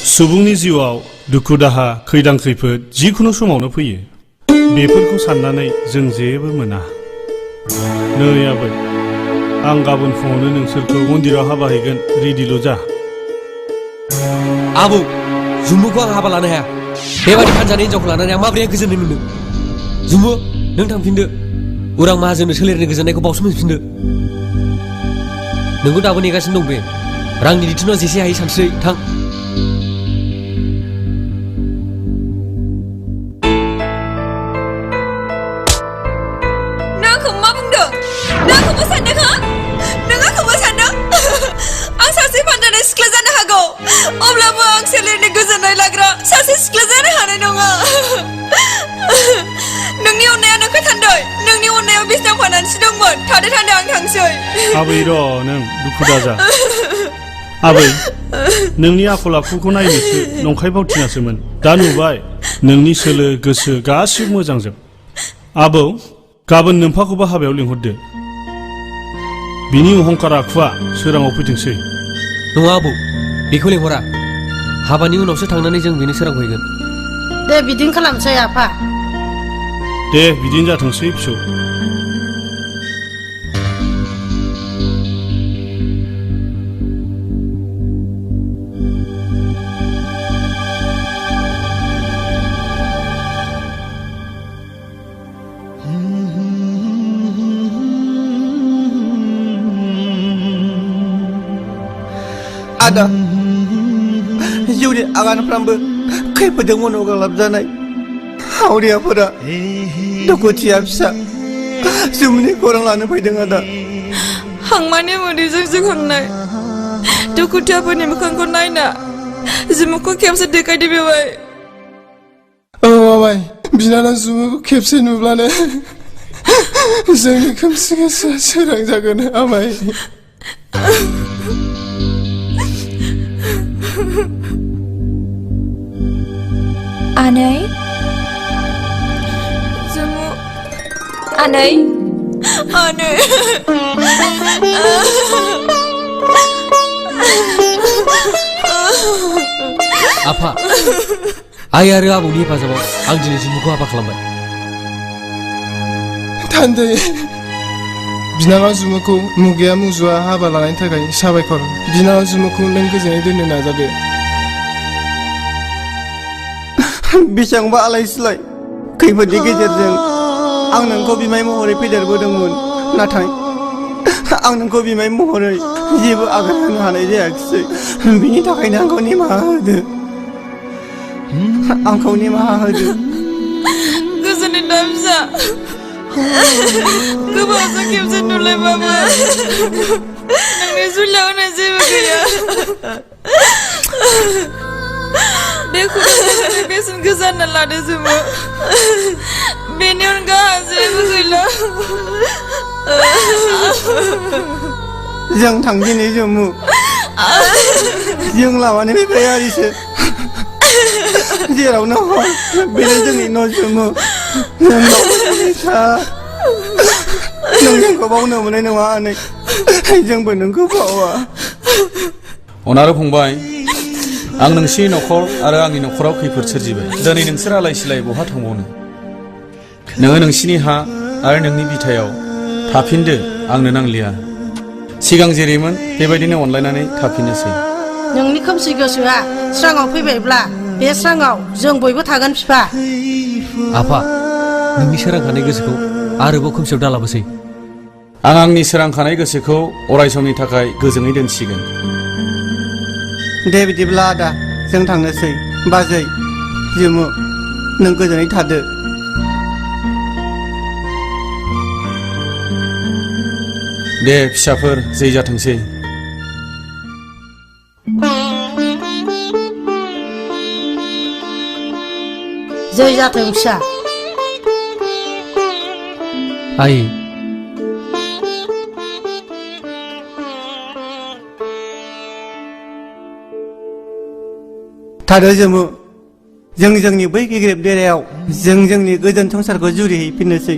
सुबुंनि जिउआव दुखु दाहा खैदां खैफोद जिखुनु समावनो फैयो बेफोरखौ साननानै जों जेबो मोना नै आबै आं गाबोन फुङावनो नोंसोरखौ मन्दिराव हाबा हैगोन रेडिल' जा आबौ जुमुखौ आं हाबा लानो हाया बेबादि फानजानाय हिनजावखौ लानानै आं माबोरै गोजोननाय मोननो जुमु नों थांफिनदो उरां माहाजोननो सोलेरनि गोजोननायखौ बावसो मोनफिनदो नोंखौ दाबो नेगासिनो दं बे रांनि बिथोनाव जेसे हायो सानस्रि थां अब्लाबो आं सोलेरनि गोजोननाय लाग्रा सासे सिख्ला जानो हानाय नङा नोंनि अननाया नोंखौ थांदों नोंनि अननायाव बिसनायाव फानानैसो दंमोन थादो थादो आं थांसै आबै र' नों दुखु दाजा आबै नोंनि आखल आखुखौ नायनोसो नंखाय बावथिनासोमोन दा नुबाय नोंनि सोलो गोसो गासिबो मोजांजोब आबौ गाबोन नोम्फाखौबो हाबायाव लिंहरदो बिनि अहंकार आखुआ सोराङाव फैथोंसै नङा आबौ बेखौ लेंहरा हाबानि उनावसो थांनानै जों बेनो सोरां हैगोन दे बिदिनो खालामसै आफा दे बिदिनो जाथोंसै फिसौ ada जिउनि आगानफ्रामबो खैफोदजों मन'गालाब जानाय हावरियाफोरा दुखुथिया फिसा जुमुनि खौरां लानो फैदों आदा हांमानि मोदैजों जोंहांनाय दुखुथियाफोरनि मोखांखौ नायना जुमुखौ खेबसे देखायदो बेबाय औ आमाय बिनानाव जुमुखौ खेबसे नुब्लानो जोंनि खोमसि गोसोआ सोरां जागोन आमाय आनै जुमु आनै आनै आफा आइ आरो आबौनि हेफाजाबाव आं दिनै जुमुखौ हाबा खालामबाय थान्दै बिनानाव जुमुखौ मुगाया मुजुआ हाबा लानायनि थाखाय साबायखर बिनानाव जुमुखौ नों गोजोनै दोननो नाजादो बेसेबांबा आलाय सिलाय खैफोदनि गेजेरजों आं नोंखौ बिमाय महरै फेदेरबोदोंमोन नाथाय आं नोंखौ बिमाय महरै जेबो आगान होनो हानाय जायाखिसै बिनि थाखायनो आंखौ निमाहा होदो आंखौ निमाहा होदो गोजोननाय दा फिसा गोबावजों खेबसे नुलायबाबो नोंनि जुलियाव होनाय जेबो गैया बे खुदानि बेसेन गोजाना लादो जुमु बेनि अनगा जेबो गैला जों थांदिनि जुमु जों लामानि बिबायारिसो जेरावनो हर बेनो जोंनि न' जुमु नों जोंखौ बावनो मोननाय नङा आनै जोंबो नोंखौ बावा अनारो फंबाय आं नोंसिनि न'खर आरो आंनि न'खराव खैफोद सोरजिबाय दिनै नोंसोर आलाय सिलाय बहा थांबावनो नोङो नोंसिनि हा आरो नोंनि बिथायाव थाफिनदो आंनो नांलिया सिगां जेरैमोन बेबायदिनो अनलायनानै थाफिननोसै नोंनि खोमसि गोसोआ स्राङाव फैबायब्ला बे स्राङाव जों बयबो थागोन बिफा आफा नोंनि सोरांखानाय गोसोखौ आरोबाव खोमसियाव दालाबोसै आं आंनि सोरांखानाय गोसोखौ अराय समनि थाखाय गोजोङै दोनसिगोन दे बिदिब्ला आदा जों थांनोसै बाजै जुमु नों गोजोनै थादो दे फिसाफोर जै जाथोंसै जै जाथों फिसा आइ थादो जुमु जों जोंनि बै गेग्रेब देरायाव जों जोंनि गोजोन संसारखौ जुरिहैफिननोसै